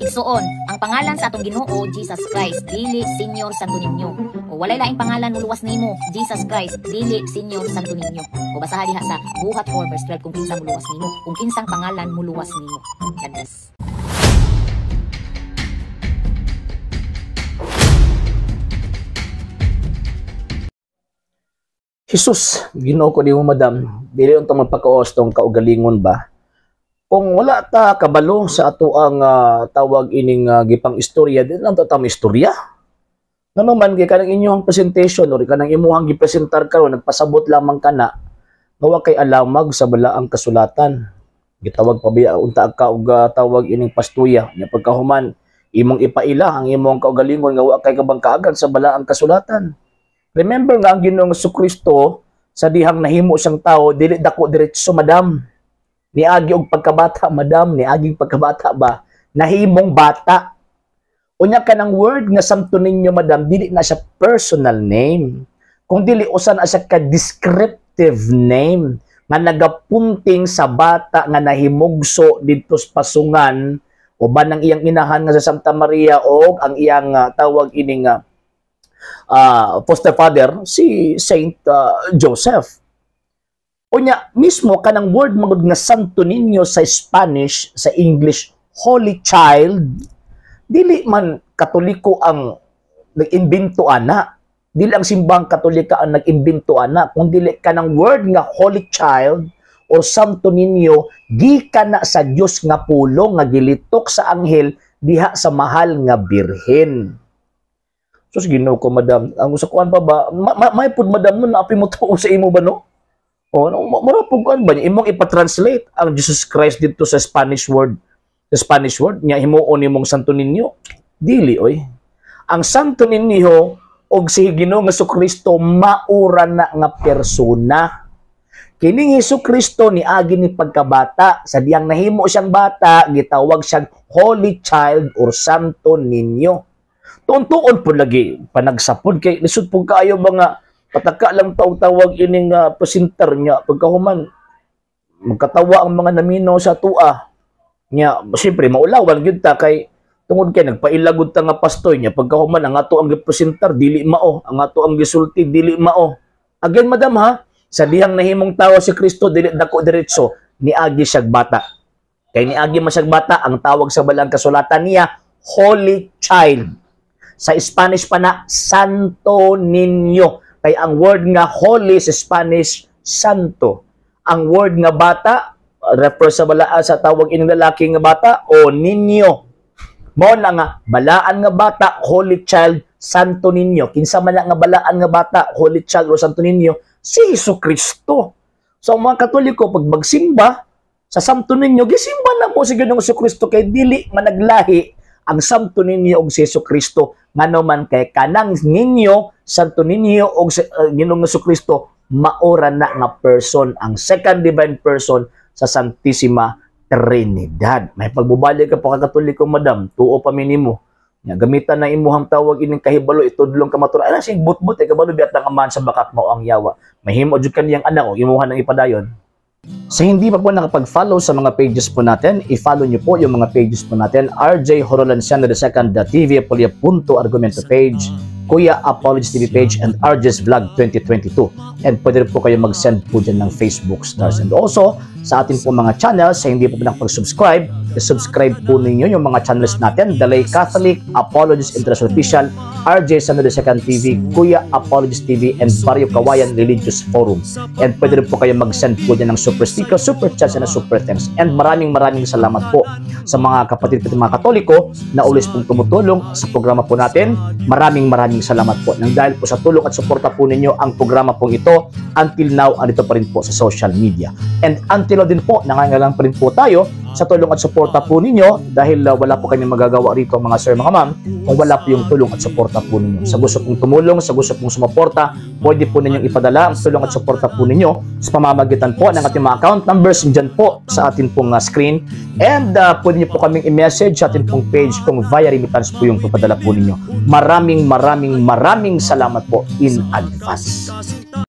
Igsuon, ang pangalan sa atong Ginoo Jesus Christ, dili Señor Santo Niño. O walay laing pangalan muluwas nimo, Jesus Christ, dili Señor Santo Niño. O basaha diha sa Buhat 4 verse 12 kung kinsa muluwas nimo, kung kinsang pangalan muluwas nimo. God bless. Jesus, Ginoo ko nimo, madam, dili unta magpakaostong kaugalingon ba? Kung wala ta kabalo sa ato ang tawag ining gipang istorya, di lang ta tama istorya. Ngano man kay kanang inyong presentation or kanang imuhang gipresentar karon, nagpasabot lamang kana nga wa kay alamag sa balaang kasulatan. Gitawag pa biya unta ka og tawag ining pastuya nya, pagkahuman imong ipaila ang imong kaugalingon nga wa kay kabangkaagan sa balaang kasulatan. Remember nga ang Ginoong Kristo sa dihang nahimo siyang tao, dili dako diretso, madam. Niagi og pagkabata, madam, niagi pagkabata ba? Nahimong bata. Unya kanang word nga Santo Niño, madam, dili na siya personal name. Kung dili usa na siya ka descriptive name nga nagapunting sa bata nga nahimugso didto sa pasungan uban ang iyang inahan nga sa Santa Maria og ang iyang tawag ining foster father si Saint Joseph. Unya mismo kanang word magud nga Santo Niño sa Spanish, sa English Holy Child, dili man Katoliko ang nag-imbento ana. Dili ang simbang Katolika ang nag-imbento ana, kung dili kanang word nga Holy Child or Santo Niño gikan na sa Dios nga pulong nga gilitok sa anghel diha sa mahal nga birhen. Sus, Ginoo ko, madam, ang usa kuan pa ba, may pud, madam, mo naapi mo tuo sa imo ba, no? O, no, mura pud kuan ba, imong ipa-translate ang Jesus Christ dito sa Spanish word. Sa Spanish word nya himuon nimong Santo Niño. Dili oy. Ang Santo Niño og si Ginoong Kristo maura na nga persona. Kining Hesus Kristo niagi ni pagkabata, sa diyang nahimo siyang bata, gitawag siyang Holy Child or Santo Niño. Tuon-tuon po lagi panagsapod kay lisod pud kaayo mga pataka lang tawag ining presenter niya, pagkahuman magkatawa ang mga naminaw sa tua niya. Siyempre maulawan gyud ta kay tungod kay nagpailagod ta nga pastoy niya, pagkahuman ang ato ang gipresentar dili mao, ang ato ang gisulti dili mao. Again, madam, ha, sa dihang nahimong tawo si Kristo dili dako diretso, niagi siyag bata. Kay niagi man siyag bata, ang tawag sa balang kasulatan niya Holy Child. Sa Spanish pa na Santo Niño. Kay ang word nga holy sa Spanish, santo. Ang word nga bata, refer sa balaan sa tawag ining lalaki nga bata o niño. Mao na nga balaan nga bata, Holy Child, Santo Niño. Kinsa man nga balaan nga bata, Holy Child o Santo Niño? Si Hesus Kristo. So ang mga Katoliko pag magsimba sa Santo Niño, gisimba na mo si Ginoong Kristo kay dili managlahi ang Santo Niño og si Hesus Kristo. Ngano man kay kanang ninyo, Santo Niño og Ginoong Kristo maura na nga person, ang second divine person sa Santissima Trinidad. May pagbubali ka pa Katoliko, madam, tuo pa minimo. Nya gamitan na imuhang tawag ining kahibalo, itudlong ka matura. Ay, sing butbut eh kabalo biat ang amahan sa bakak mao ang yawa. Mahimo jud kaniyang anak og imuha nang ipadayon. Sa hindi pa po nakapag-follow sa mga pages po natin, i-follow nyo po yung mga pages po natin. RJ Horolanciano II TV, Apolia.argumento page, Kuya Apologies TV page, and RJ's Vlog 2022. And pwede rin po kayo mag-send po dyan ng Facebook stars. And also, sa atin po mga channels, sa hindi po nakapag-subscribe, i-subscribe po ninyo yung mga channels natin. Dalay Catholic, Apologies International Official, RJ Sano II TV, Kuya Apologies TV, and Barrio Kawayan Religious Forum. And pwede rin po kayo mag-send po dyan ng super sticker, super chats, and super thanks. And maraming maraming salamat po sa mga kapatid po mga Katoliko na ulis pong tumutulong sa programa po natin. Maraming maraming salamat po. Nang dahil po sa tulong at suporta po ninyo ang programa pong ito, until now, andito pa rin po sa social media. And until now din po, nangangailangan pa rin po tayo sa tulong at suporta po ninyo dahil wala po kami magagawa rito, mga sir, mga ma'am, kung wala po yung tulong at suporta po ninyo. Sa gusto pong tumulong, sa gusto pong sumuporta, pwede po ninyong ipadala ang tulong at suporta po ninyo sa pamamagitan po ng ating mga account numbers dyan po sa ating pong screen. And pwede niyo po kaming i-message sa ating pong page kung via remittance po yung papadala po ninyo. Maraming maraming maraming salamat po in advance.